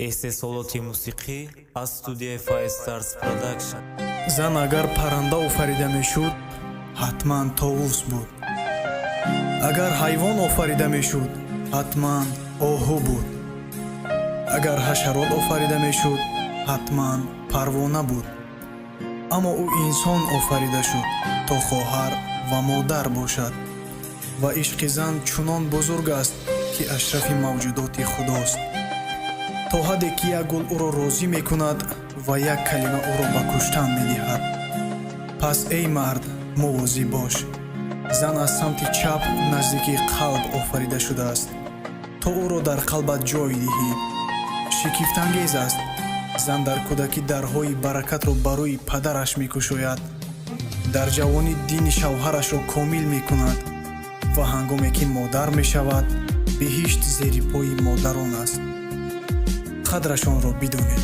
Истеҳсолоти мусиқӣ аз студияи Five Stars Production. Зан агар парранда офарида мешуд, ҳатман товус буд. Агар ҳайвон офарида мешуд, ҳатман оҳу буд. Агар ҳашарот офарида мешуд, ҳатман парвона буд. Аммо ӯ инсон офарида шуд, то хоҳар ва модар бошад. Ва ишқи зан чунон бузург аст, ки ашрафи мавҷудоти Худост, то ҳадде ки як гул ӯро розӣ мекунад ва як калима ӯро ба куштан медиҳад. Пас, эй мард, мувозиб бош. Зан аз самти чап, наздики қалб офарида шудааст, то ӯро дар қалбат ҷой диҳӣ. Шигифтангез аст: зан дар кӯдакӣ дарҳои баракатро ба рӯи падараш мекушояд, дар ҷавонӣ дини шавҳарашро комил мекунад ва ҳангоме ки модар мешавад, биҳишт зери пои модарон аст. Қадрашонро бидонед.